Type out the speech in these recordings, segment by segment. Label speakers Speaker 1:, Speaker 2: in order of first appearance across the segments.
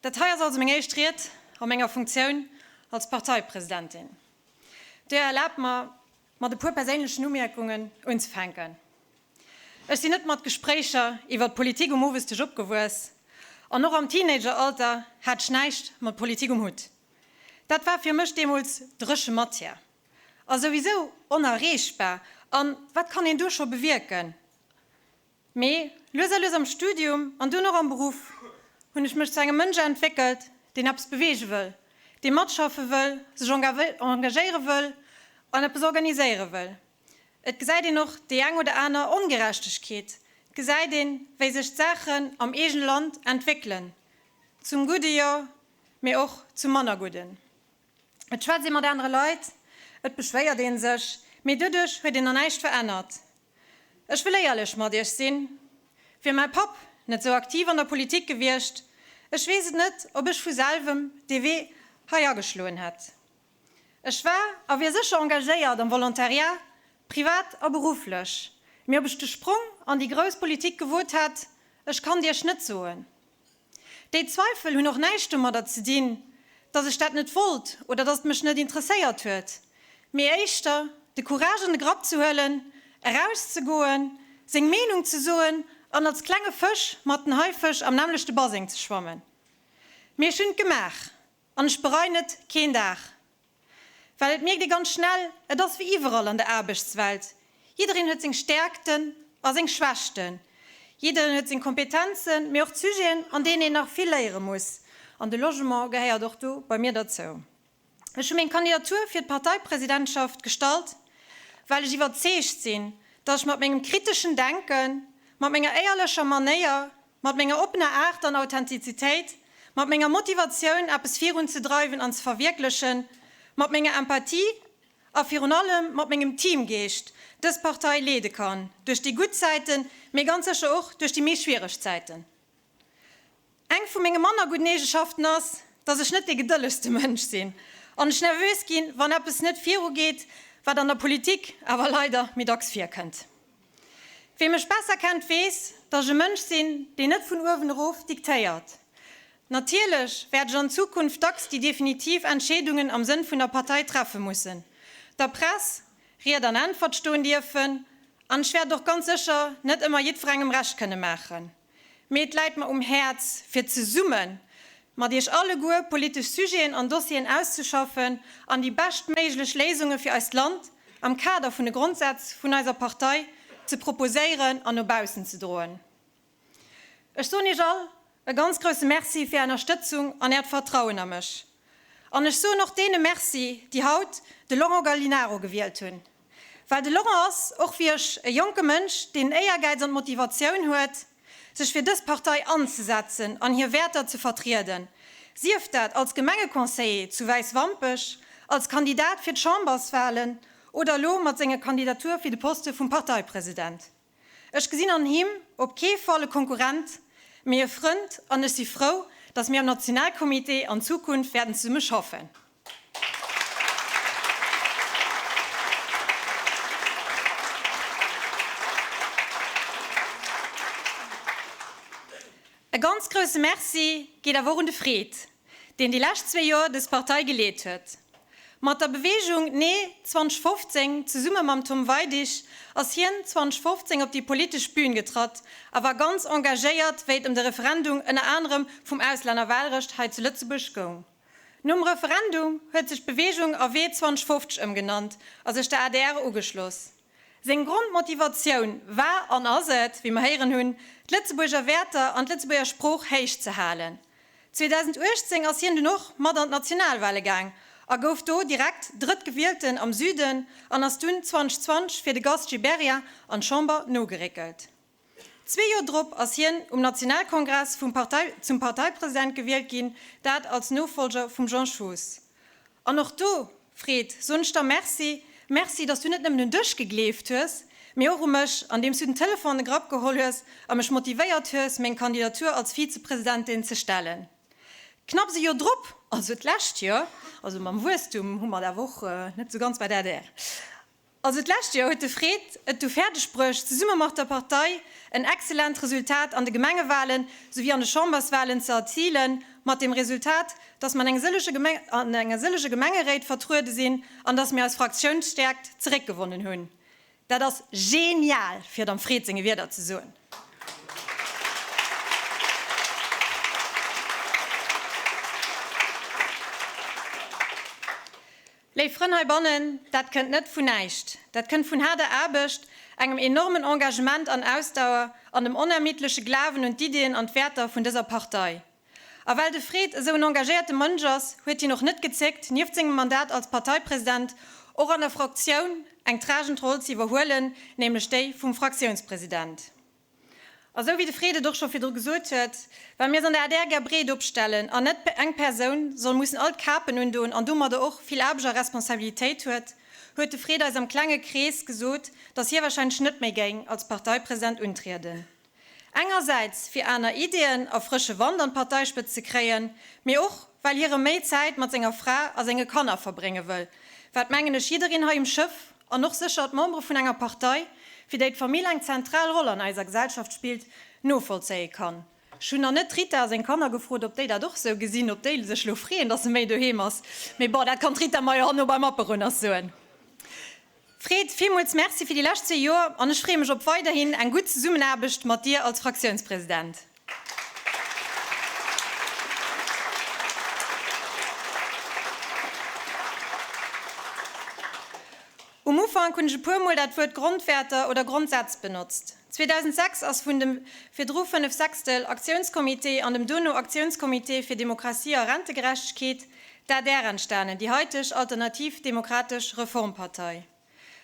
Speaker 1: Dat hei ass also meng éischt Ried a menger Funktioun als Parteipresidentin. Dir erlaabt mer, mat e puer perséinlechen Umierkungen unzefänken. Ech sinn net mat Gespréicher iwwert Politik um Owesdësch opgewuess an och am Teenageralter hat ech näischt mat Politik um Hutt. Dat war fir mech deemools dréche Matière a souwisou onerreechbar an wat kann een do scho bewierken? Mee lues a lues am Studium an dunn och am Beruff hunn ech mech zu engem Mënsch entwéckelt, deen eppes beweege wëll, dee matschaffe wëll, sech engagéiere wëll an eppes organiséiere wëll. Et gesäit een och déi eng oder aner Ongerechtegkeet, et gesäit een, wéi sech d'Saachen am eegene Land entwéckelen, zum Gudde jo, mee och zum manner Gudden. Et schwätzt ee mat anere Leit, et beschwéiert ee sech, mee doduerch huet een nach näischt verännert. Ech wëll éierlech mat Iech sinn, Wier mäi Papp net sou aktiv an der Politik gewiescht, ech weess et net, ob ech vu selwem dee Wee hei ageschloen hätt. Ech war a wier sécher engagéiert am Volontariat, privat a berufflech, mee ob ech de Sprong an déi grouss Politik gewot hätt, ech kann et Iech net soen. Déi Zweifel hunn och näischt domadder ze dinn, dass ech dat net wollt oder dass et mech net interesséiert huet, mee éischter de Courage an de Grapp ze huelen, erauszegoen, seng Meenung ze soen an als klenge Fësch mat den Haifësch am nämmlechte Baseng ze schwammen. Mee ech hunn et gemaach an ech bereien et keen Dag. Well et mierkt ee ganz schnell, et ass wéi iwwerall an der Aarbechtswelt, jiddereen huet seng Stäerkten a seng Schwächten, jiddereen huet seng Kompetenzen, mee och d'Sujeten, an deenen een nach vill léiere muss. An de Logement gehéiert och do bei mir derzou. Ech hu meng Kandidatur fir d'Parteipresidentschaft gestallt, well ech iwwerzeegt sinn, datt ech mat mengem kriteschen Denken, mat menger éierlecher Manéier, Mat menger oppener Aart an Authentizitéit, mat menger Motivatioun eppes virun ze dreiwen an ze verwierklechen, mat menger Empathie a virun allem mat mengem Teamgeescht dës Partei leede kann, duerch déi gutt Zäiten, mee ganz sécher och duerch déi méi schwiereg Zäiten. Eng vu menge manner gudden Eegeschaften ass, dass ech net dee gedëllegste Mënsch sinn an ech nervös ginn, wann eppes net virugeet, wat an der Politik awer leider méi dacks virkënnt. Wee mech besser kennt weess, dass ech e Mënsch sinn, deen net vun uewen erof diktéiert. Natierlech wäert ech an Zukunft dacks déi definitiv Entscheedungen am Sënn vun der Partei treffe mussen, der Press Ried an Äntwert stoen dierfen an ech wäert och ganz sécher net ëmmer jiddwerengem Recht kënne maachen. Mee et läit mer um Häerz, fir zesumme mat Iech alleguer politesch Sujeten an Dossieren auszeschaffen an déi beschtméiglech Léisunge fir eist Land am Kader vun de Grondsätz vun eiser Partei ze proposéieren an no baussen ze droen. Ech soen Iech all e ganz grousse Merci fir Är Ënnerstëtzung an Äert Vertrauen a mech. An ech soen och deene Merci, déi haut de Laurent Gallinaro gewielt hunn. Well de Laurent ass, och wéi ech, e jonke Mënsch, deen den Éiergäiz an d'Motivatioun huet, sech fir dës Partei anzesetzen an hir Wäerter ze vertrieden, sief dat als Gemengeconseiller zu Wäiswampech, als Kandidat fir d'Chamberswalen oder elo mat senger Kandidatur fir de Poste vum Parteipresident. Ech gesinn an him op kee Fall e Konkurrent, mee e Frënd an ech si frou, datt mir am Nationalcomité an Zukunft wäerten zesumme schaffen. E ganz grousse Merci geet awer och un de Fred, deen déi lescht zwee Joer dës Partei geleet huet. Mat der Beweegung Nee 2015, zesumme mam Tom Weidig, ass hien 2015 op déi politesch Bühn getratt a war ganz engagéiert, wéi et ëm de Referendum ënner anerem vum Auslännerwahlrecht hei zu Lëtzebuerg goung. Nom Referendum huet sech d'Beweegung a Wee 2050 ëmgenannt a sech der adr ugeschloss. Seng Grondmotivatioun war an ass et, wéi mer héieren hunn, d'Lëtzebuerger Wäerter an d'Lëtzebuerger Sprooch héich ze halen. 2018 ass hien dunn och mat an d'Nationalwale gaang a gouf do direkt Drëttgewielten am Süden an ass dunn 2020 fir de Gast Gibéryen an d'Chamber nogeréckelt. Zwee Joer drop ass hien um Nationalkongress vum Partei zum Parteipresident gewielt ginn, dat als Nofollger vum Jean Schoos. An och do, Fred, soen ech der Merci. Merci, dass du net nëmmen un dech gegleeft hues, mee och u mech, andeems du den Telefon an de Grapp geholl hues a mech motivéiert hues, meng Kandidatur als Vizepresidentin ze stellen. Knapps e Joer drop, also d'lescht Joer, also mam Wuesstum hu mer et awer och net esou ganz bei der adr, Also d'lescht Joer huet de Fred et du fäerdeg bruecht, zesumme mat der Partei en excellent Resultat an de Gemengewalen souwéi an de Chamberswalen ze erzilen. Mat dem Resultat, dass mer an eng sëllege an enger sëllege Gemengeréit vertruede sinn an dass mir eis Fraktiounsstäerkt zeréckgewonnen hunn. Dat ass genial, fir et am Fred senge Wierder ze soen. Léif Frënn heibannen, dat kënnt net vun näischt. Dat kënnt vun haarder Aarbecht, engem enormen Engagement an Ausdauer an dem onermiddleche Glawen un d'Iddien an d'Wäerter vun dëser Partei. A well de Fred esou en engagéierte Mënsch ass, huet hien och net gezéckt, nieft sengem Mandat als Parteipresident och an der Fraktioun eng tragend Roll ze iwwerhuelen, nämlech déi vum Fraktiounspresident. A sou wéi de Fred et och scho virdru gesot huet, well mir eis an der adr gär breet opstellen an net eng Persoun soll mussen all d'Kapen undoen an domadder och vill Aarbecht a Responsabilitéit huet, huet de Fred eis am klenge Krees gesot, datt hie wahrscheinlech net méi géing als Parteipresident untrieden. Engersäits fir aner Ideeën a frësche Wand an d'Parteispëtzt ze kréien, mee och well hie rëm méi Zäit mat senger Fra a senge Kanner verbrénge wëll, wat mengen ech jiddereen hei um Schëff an och sécher d'Membere vun enger Partei, fir déi d'Famill eng zentral Roll an eiser Gesellschaft spillt, novollzéie kann. Ech hunn nach net d'Rita a seng Kanner gefrot, ob déi dat och sou gesinn, ob déi sech lo freeën, dass se méi doheem ass. Mee bon, dat kann d'Rita mer jo herno beim Apéro nach soen. Fred, villmools Merci fir déi lescht zwee Joer an ech freeë mech op weiderhin eng gutt Zesummenaarbecht mat dir als Fraktiounspresident. Um Ufank hunn ech e puer Mol dat Wuert Grondwäerter oder Grondsätz benotzt. 2006 ass vun dem virdru Fënnefsechstel Aktiounscomité an dem duerno Aktiounscomité fir Demokratie a Rentegerechtegkeet, d'ADR, entstanen, déi haiteg Alternativ Demokratesch Reformpartei.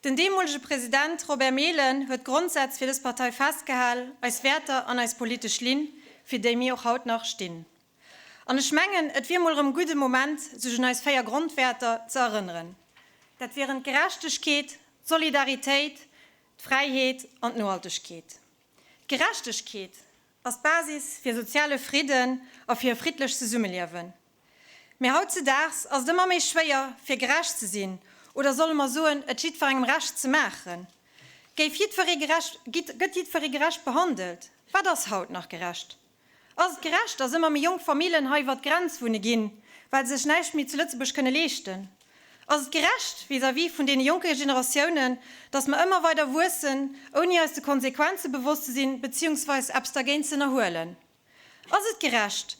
Speaker 1: Den deemolege President Robert Mehlen huet d'Grondsätz fir dës Partei festgehal, eis Wäerter an eis politesch Linn, fir déi mir och haut nach stinn. An ech mengen, et wier mol erëm gudde Moment, sech un eis 4 Grondwäerter ze erënneren. Dat wieren d'Gerechtegkeet, d'Solidaritéit, d'Fräiheet an d'Nohaltegkeet. D'Gerechtegkeet ass d'Basis fir soziale Fridden a fir e friddlecht Zesummeliewen. Mee hautzedaags ass et ëmmer méi schwéier, fir gerecht ze sinn, oder solle mer soen, et jiddwerengem Recht ze maachen. Géif jiddweree gerecht, gëtt jiddweree gerecht behandelt? Wat ass haut nach gerecht? Ass et gerecht, dass ëmmer méi jonk Famillen hei iwwer d'Grenz wunne ginn, well se sech näischt méi zu Lëtzebuerg kënne leeschten? Ass et gerecht vis-à-vis vun deene jonke Generatiounen, dass mer ëmmer weider wuessen, ouni eis de Konsequenze bewosst ze sinn, beziehungsweis eppes dergéint ze ënnerhuelen? Ass et gerecht,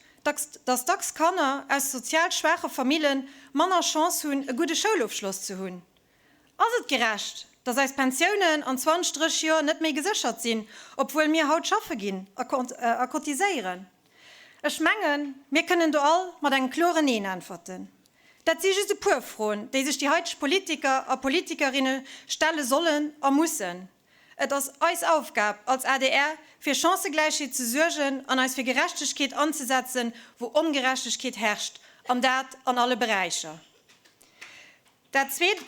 Speaker 1: dass dacks Kanner aus sozial schwaache Famille manner Chance hunn, e gudde Schoulofschloss ze hunn? Ass et gerecht, dass eis Pensiounen an 20, 30 Joer net méi geséchert sinn, obwuel mir haut schaffe ginn a cotiséieren? Ech mengen, mir kënnen do all mat engem kloren Neen äntwerten. Dat si just e puer Froen, déi sech déi haiteg Politiker a Politikerinne stelle sollen a mussen. Et ass eis Aufgab als adr, fir Chancëgläichheet ze suergen an eis fir Gerechtegkeet anzesetzen, wou Ongerechtegkeet herrscht, an dat an alle Beräicher. Dat zweet.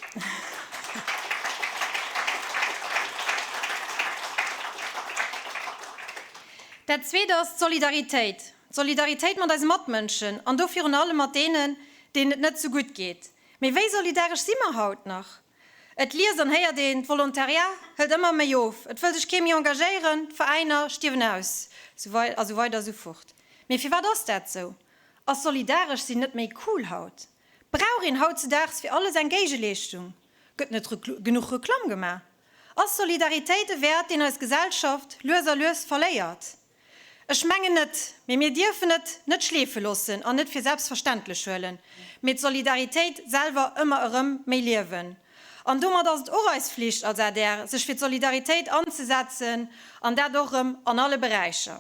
Speaker 1: Dat zweet ass d'Solidaritéit. D'Solidaritéit mat eise Matmënschen an do virun allem mat deenen, deenen et net esou gutt geet. Mee wéi solidaresch si mer haut nach? Et liest an héiert een, d'Volontariat hëlt ëmmer méi of, et wëll sech kee méi engagéieren, d'Veräiner stierwen aus, a sou weider a sou fort. Mee firwat ass dat sou? Ass solidaresch sinn net méi cool haut? Brauch een hautzedaags fir alles eng Géigeleeschtung? Gëtt net genuch Reklamm gemaach? Ass Solidaritéit e Wäert, deen eis Gesellschaft lues a lues verléiert? Ech mengen net, mee mir dierfen et net schleefe loossen an net fir selbstverständlech huelen, mee d'Solidaritéit selwer ëmmer erëm méi liewen. An domat ass et och eis Flicht als adr, sech fir d'Solidaritéit anzesetzen, an dat och erëm an alle Beräicher.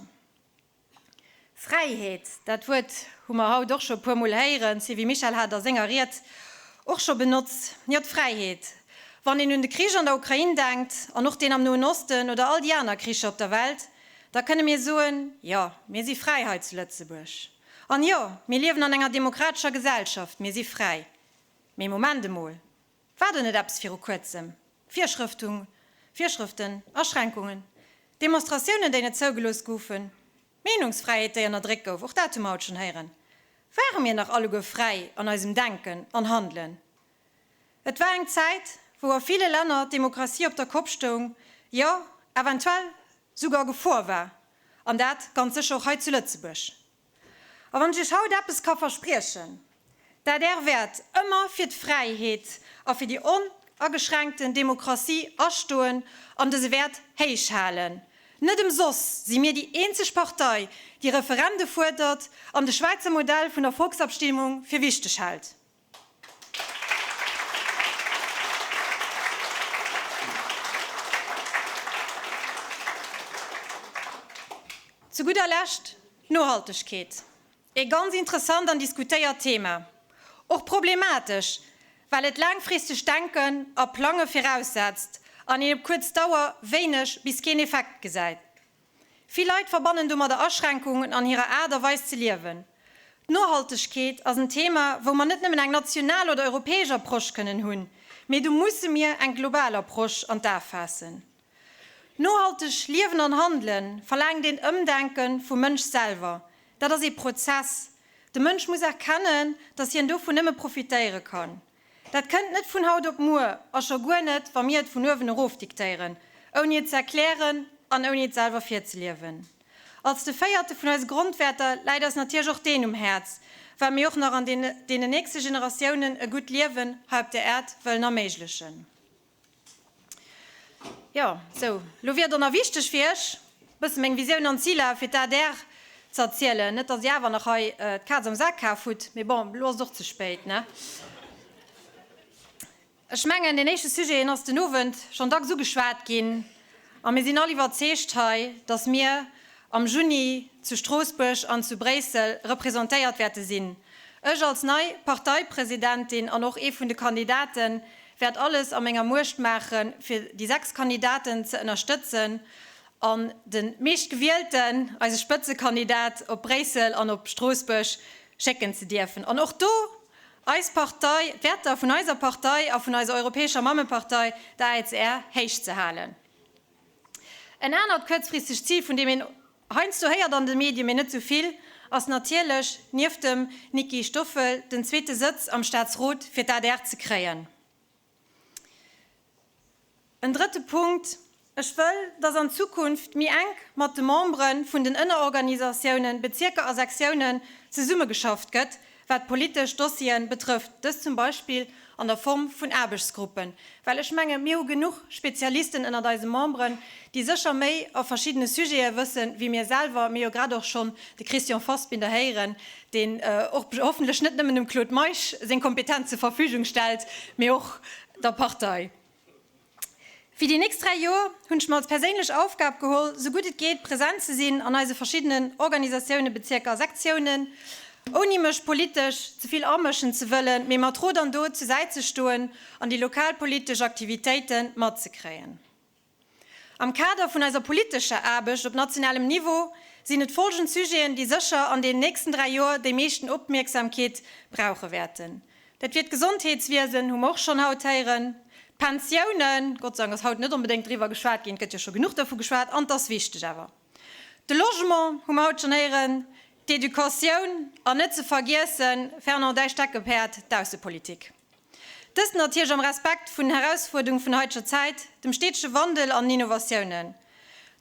Speaker 1: Fräiheet, dat Wuert hu mer haut och scho e puermol héieren, d'Sylvie Mischel hat et a senger Ried och scho benotzt. Jo, d'Fräiheet. Wann een un de Krich an der Ukrain denkt an och deen am Noen Osten oder all déi aner Kricher op der Welt, Da kënne mir soen, Jo, mir si fräi hei zu Lëtzebuerg. An jo, mir liewen an enger demokratescher Gesellschaft, mir si fräi. Mee Moment emol, war do net eppes viru kuerzem? Virschrëftung, Virschrëften, Aschränkungen, Demonstratiounen, déi net zougelooss goufen, Meenungsfräiheet, déi ënnerdréckt gouf, och dat hu mer haut schonn héieren. Ware mir nach alleguer fräi an eisem Denken an Handelen? Et war eng Zäit, wou a ville Länner d'Demokratie op der Kopp stoung, jo, eventuell souguer a Gefor war, an dat ganz sécher och hei zu Lëtzebuerg. A wann ech Iech haut eppes ka verspriechen, D'adr wäert ëmmer fir d'Fräiheet a fir déi onageschränkten Demokratie astoen an dëse Wäert héich halen. Net ëmsoss si mir déi eenzeg Partei, déi Referende fuerdert an de Schwäizer Modell vun der Volksabstimmung fir wichteg hält. Zu gudder Lescht d'Nohaltegkeet. Ee ganz interessant an diskutéiert Thema. Och problematesch, well et laangfristegt Denken a Plange viraussetzt an een op kuerz Dauer wéineg bis keen Effekt gesäit. Vill Leit verbannen domadder Aschränkungen an hirer Aart a Weis ze liewen. D'Nohaltegkeet ass en Thema, wou mer net nëmmen eng national oder europäesch Approche kënnen hunn, mee do musse mir eng global Approche an d'A faassen. Nohalteg liewen an handelen verlaangt een Ëmdenken vum Mënsch selwer. Dat ass ee Prozess. De Mënsch muss erkennen, dass hien dovun nëmme profitéiere kann. Dat kënnt net vun haut op muer a scho guer net, wa mir et vun uewen erof diktéieren, ouni et ze erklären an ouni et selwer virzeliewen. Als de véierte vun eise Grondwäerter läit eis natierlech och deen um Häerz, well mir och nach an deenen nächste Generatiounen e gutt Liewen hei op der Äerd wëllen erméiglechen. Jo, sou, lo wier et och nach wichteg fir iech, e bësse meng Visioun an Ziler fir d'ADR ze erzielen. Net, datt Dir awer nach hei d'Kaz am Sak kaf hutt, mee bon, elo ass et och ze spéit, ne? Ech mengen, deen éischte Sujet, deen ass den Owend schonn dacks ugeschwat ginn a mir sinn all iwwerzeegt hei, datt mir am Juni zu Stroossbuerg an zu Bréissel representéiert wäerte sinn. Ech als nei Parteipresidentin an och ee vun de Kandidaten wäert alles a menger Muecht maachen, fir déi 6 Kandidaten ze ënnerstëtzen an de meeschtgewielten, eise Spëtzekandidat, op Bréissel an op Stroossbuerg schécken ze dierfen an och do eis Partei, d'Wäerter vun eiser Partei a vun eiser europäescher Mammepartei, der ACR, héich ze halen. En anert kuerzfristegt Zil, vun deem een heiansdo héiert an de Medien, mee net sou vill, ass natierlech, nieft dem Nicky Stoffel, den zweete Sëtz am Staatsrot fir d'ADR ze kréien. En drëtte Punkt, Ech wëll, dass an Zukunft méi enk mat de Membere vun den Ënnerorganisatiounen, Bezierker a Sektiounen zesummegeschafft gëtt, wat politesch Dossieren betrëfft, dëst zum Beispill an der Form vun Aarbechtsgruppen, well ech menge mir hu genuch Spezialisten ënnert eise Memberen, déi sécher méi a verschiddene Sujete wëssen, wéi mir selwer. Mir hu jo grad och schonn de Christian Fassbinder héieren, deen och hoffentlech net nëmmen dem Claude Meisch seng Kompetenz zur Verfügung stellt, mee och der Partei. Fir déi nächst 3 Joer hunn ech mer als perséinlech Aufgab geholl, sou gutt et geet present ze sinn an eise verschiddenen Organisatiounen, Bezierker a Sektiounen, ouni mech politesch ze vill amëschen ze wëllen, mee mat Rot an Dot zur Säit ze stoen an déi lokal politesch Aktivitéite matzekréien. Am Kader vun eiser politescher Aarbecht op nationalem Niveau sinn et folgend Sujeten, déi sécher an deenen nächsten 3 Joer déi meeschten Opmierksamkeet brauche wäerten. Dat wier d'Gesondheetswiesen, hu mer och schonn haut héieren, d'Pensiounen, Gott sei Dank ass haut net onbedéngt driwwer geschwat ginn, et gëtt jo scho genuch dervu geschwat an et ass wichteg awer, de Logement hu mer haut schonn héieren, d'Educatioun an net ze vergiessen, Fernand, däi Steckepäerd, d'Aussepolitik. Dëst natierlech am Respekt vun den Herausfuerderunge vun der haiteger Zäit, dem steetege Wandel an den Innovatiounen.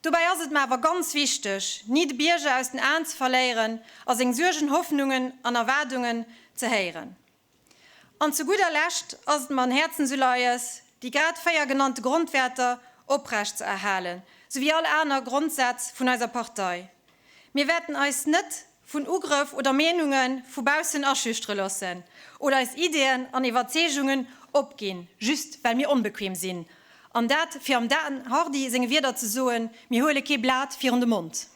Speaker 1: Dobäi ass et mer awer ganz wichteg, ni de Bierger aus den Aen ze verléieren a seng Suergen, Hoffnungen an Erwaardungen ze héieren. An zu gudder Lescht ass et mer en Häerzensuleies, déi grad 4 genannte Grondwäerter oprecht ze erhalen, souwéi all aner Grondsätz vun eiser Partei. Mir wäerten eis net vun Ugrëff oder Meenunge vu baussen aschüchtere loossen oder eis Ideeën an Iwwerzeegungen opginn, just well mir onbequem sinn. An dat, fir am Dan Hardy senge Wierder ze soen, Mir huele kee Blat virun de Mond.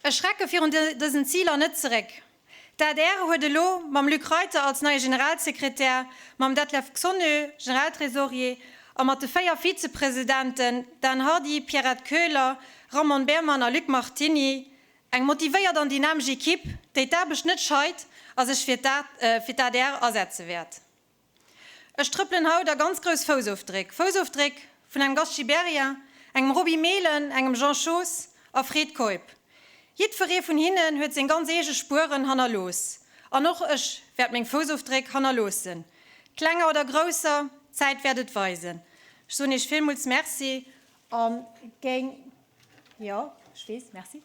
Speaker 1: Ech schrecke virun dësen Ziler net zeréck. D'adr huet elo mam Luc Reiter als neie Generalsekretär, mam Detlef Xonnö, Generaltresorier, a mat de 4 Vizepresidenten Dan Hardy, Pierrette Koehler, Ramon Behrmann a Luc Martini eng motivéiert an dynamesch Equipe, déi d'Aarbecht net scheit a sech fir d'adr asetze wäert. Ech trëppelen haut a ganz grouss Foussofdréck, Foussofdréck vun engem Gast Gibéryen, engem Roby Mehlen, engem Jean Schoos a Fred Keup. Jiddweree vun hinnen huet seng ganz eege Spueren hannerlooss. An och ech wäert meng Foussofdréck hannerloossen. Klenger oder grousser, d'Zäit wäert et weisen. Ech soen Iech villmools Merci a géing, jo, ech weess, Merci,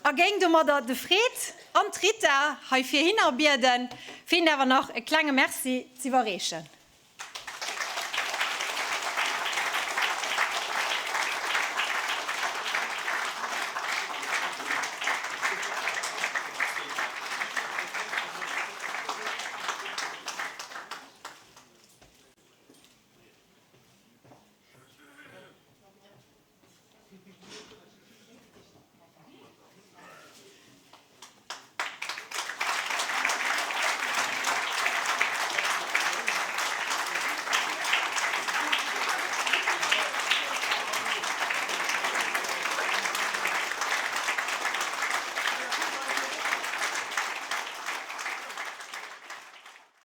Speaker 1: a géing domadder de Fred an d'Rita hei virhinner bieden, fir hinnen awer nach e klenge Merci z'iwwerreechen.